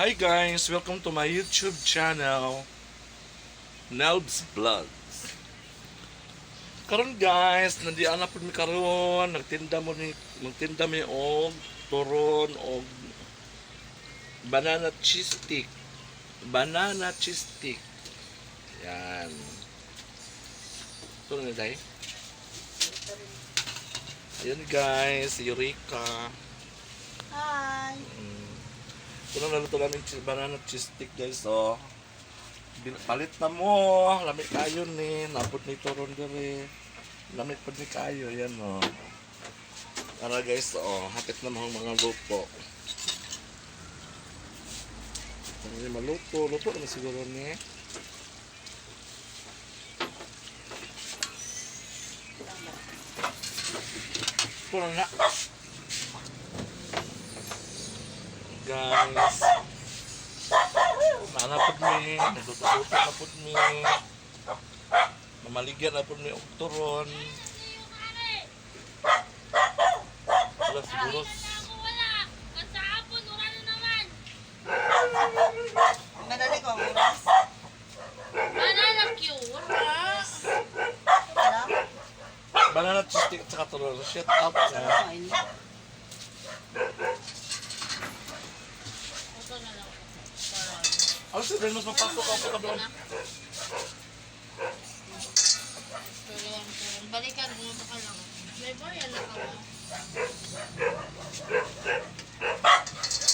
Hi guys, welcome to my YouTube channel, Nelbs Vlogs. Karon guys, nandiyan na pud mi karon, nagtinda mi og turon og banana cheese stick. Banana cheese stick. Yan. Turon na day. Ayun guys, si Eureka. Hi! Ito na naluto namin banana cheese stick, guys, oh. Palit na mo. Lamit kayo ni. Napot ni turon diri. Lamit pud ni kayo. Yan, oh. Tara guys, oh. Hapit na mga mga luto. Ano ni maluto? Luto naman siguro ni. Ito na na. Guys. Naana pud mi, nagluto-luto na pud mi. Mamaligyan na pud mi og turon. Wala siguro. Wala. Sa hapon, wala na naman. Madali ko ang oras. Banana cue. Wala. Wala? Banana cheese stick at saka turon. Shut up na. Kain. Ito na lang. Ano si Ben, mas mapasok ako ka doon. Turon, turon. Balikan, bumunta ka lang. May boya na ka mo.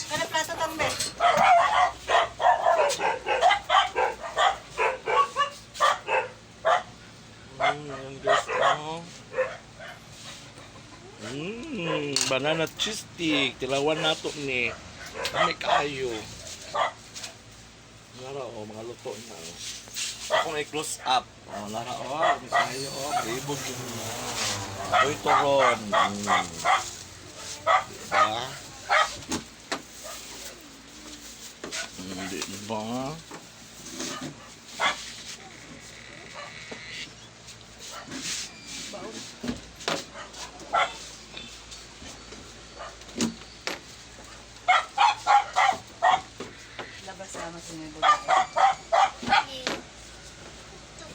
Kana plato tambe. Ayan guys, oh. Banana cheese stick. Tilawan nato ni. Kami kayo. Nara, oh, mga luto na. Oh. Ako may close up. Oh, nara, oh, kami kayo, oh. Ribog yun na. Uy, turon. Diba? Diba? Labas sama sa mga babae.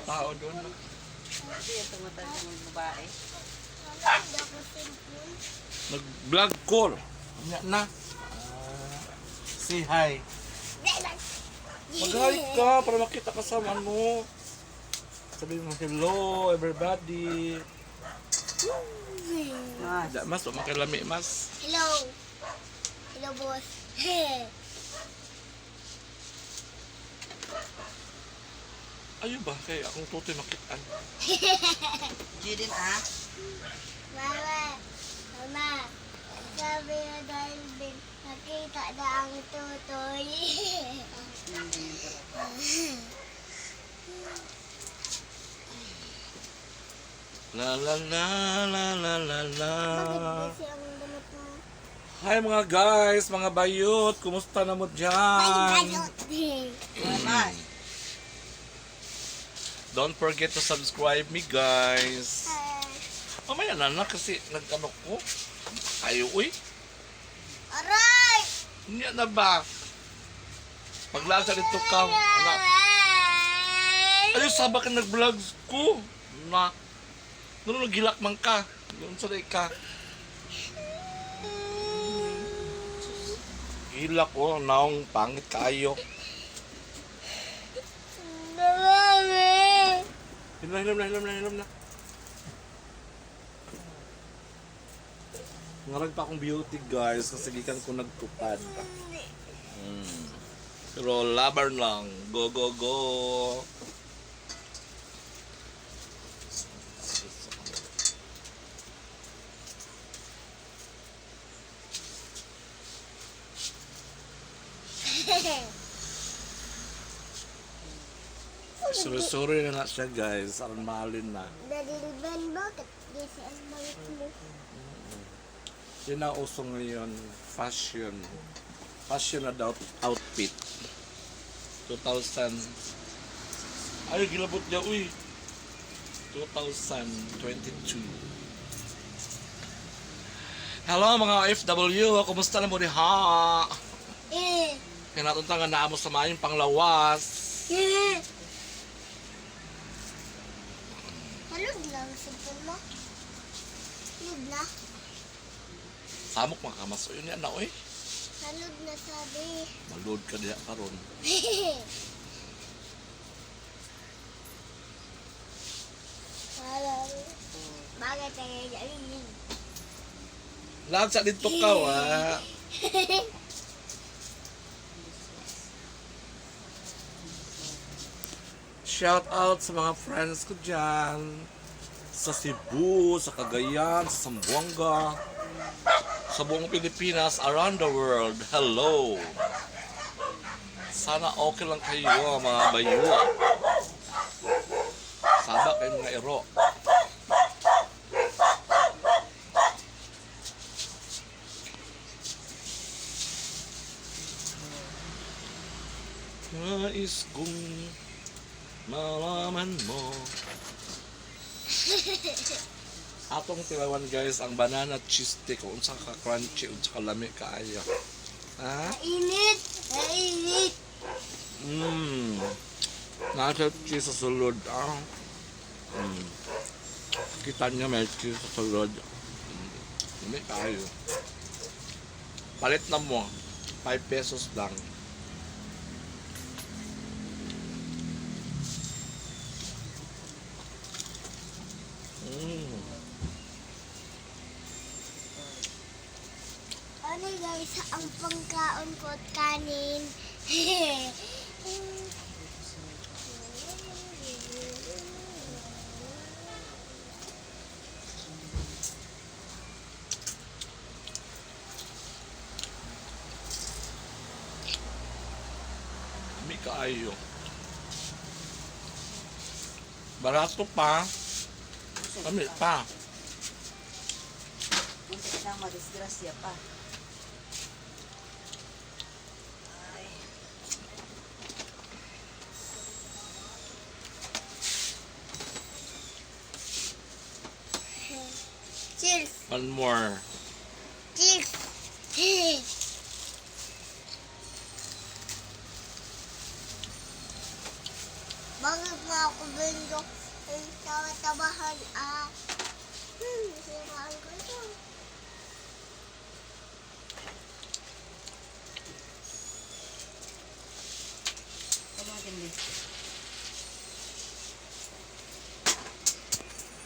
Tao doon. Hindi yung tumatag ng mga babae. Nag-vlog call. Nya na. Say hi. Mag-hi ka para makita ka sa ano. Sabi mo, "Hello everybody." Mas. Da, mas, makilami mas. Hello. Hello, boss. Ayun ba? Kay akong tutoy makitaan. Jiden ah. Mama, mama, sabi na dahil Ben, nakita na ang tutoy. La la la la la la la. Bakit kasi ang damit mo? Hi mga guys, mga bayot. Kumusta na mo dyan? Bayot. Mas. Don't forget to subscribe me, guys. Mamaya na na kasi nag-ano ko. Ayo, uy. Aray! Hindi na ba? Paglasa nito ka. Anak. Aray! Ayo, saba ka nag-vlog ko. Na. Noon nagilak man ka. Noon sa ka. Gilak ko. Naong pangit kaayo. Mami! Hilam na, hilam na, hilam na, hilam na. Ngarag pa akong beauty, guys, kasi gikan ko nagtupad. Pero laban lang. Go, go, go. Sorry, sorry na na siya, guys. Aron mahalin na. Daddy Ben, bakit kasi ang damit mo? Yun ang uso ngayon. Fashion. Fashion na daw outfit. 2000. Ay, gilabot niya. Uy. 2022. Hello mga OFW. Kumusta na mo diha? Eh. Kaya natunta nga naamo sa maayong panglawas. Halog lang cellphone mo. Halog na. Samok mga kamaso yun yan na oy. Halog na sabi. Maload ka diha karon. Halog. Bagay tayo dyan. Lahat sa dito ka wa. Shout out sa mga friends ko dyan. Sa Cebu, sa Cagayan, sa Zamboanga, sa buong Pilipinas, around the world. Hello! Sana okay lang kayo mga bayo. Saba kayo mga ero. Nais kong malaman mo. Atong tilawan guys ang banana cheese stick kung unsa ka crunchy unsa ka lami kaayo. Ha? Mainit! Mainit! Nasa cheese sa sulod. Ah. Kita niyo may cheese sa sulod. Lami kaayo. Palit na mo. 5 pesos lang. Ano guys, ang pangkaon ko at kanin. Lami kaayo. Barato pa. Lami pa. Muntik nang madisgrasya pa. Ay. Cheers! One more. Cheers! Bakit mo ako bindok ang tawa-tawahan ah? Siraan ko ito. Ano natin din?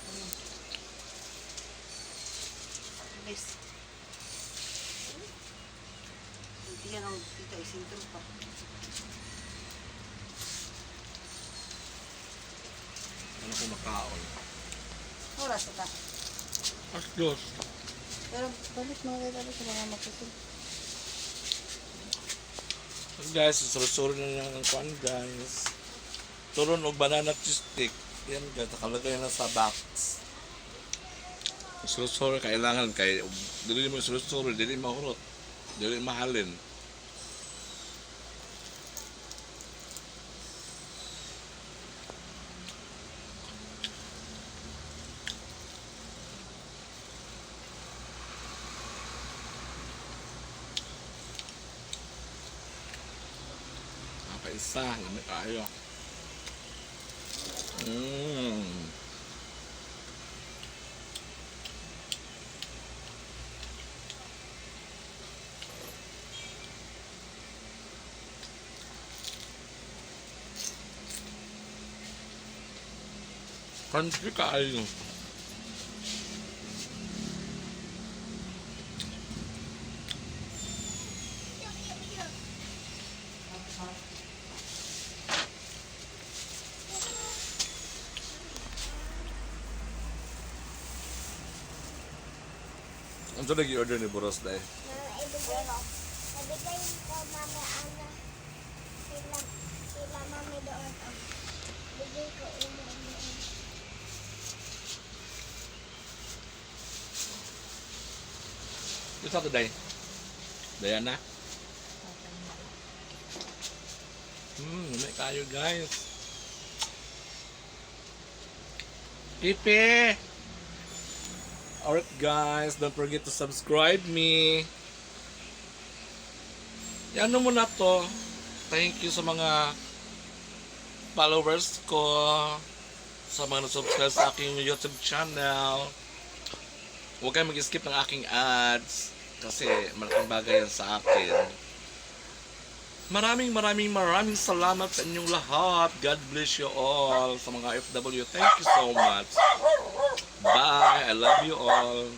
Ano? Bilis. Hindi yan ang dito, isintro pa. Ano ko makaon? Oras ata. As dos. Pero balik mga tayo sa mga maputol. Guys, susulod na lang ang kuan guys. Turon og banana cheese stick. Yan guys, nakalagay na sa box. Sulusuro kailangan kay dili mo sulusuro, dili mahurot, dili mahalin. Nakaisa, lami kaayo. Crunchy kaayo. Ano nag-order ni Boros dahil? Mga ibigay ko. Ibigay ko, Mami Ana. Sila Mami doon. Oh. Bigay ko imo doon. Ito to day. Diana. May kayo guys. Pipi! Alright guys, don't forget to subscribe me. Yan mo na to. Thank you sa mga followers ko, sa mga na-subscribe sa aking YouTube channel. Huwag kayong mag-skip ng aking ads kasi malaking bagay yan sa akin. Maraming maraming maraming salamat sa inyong lahat. God bless you all. Sa mga FW, thank you so much. Bye. I love you all.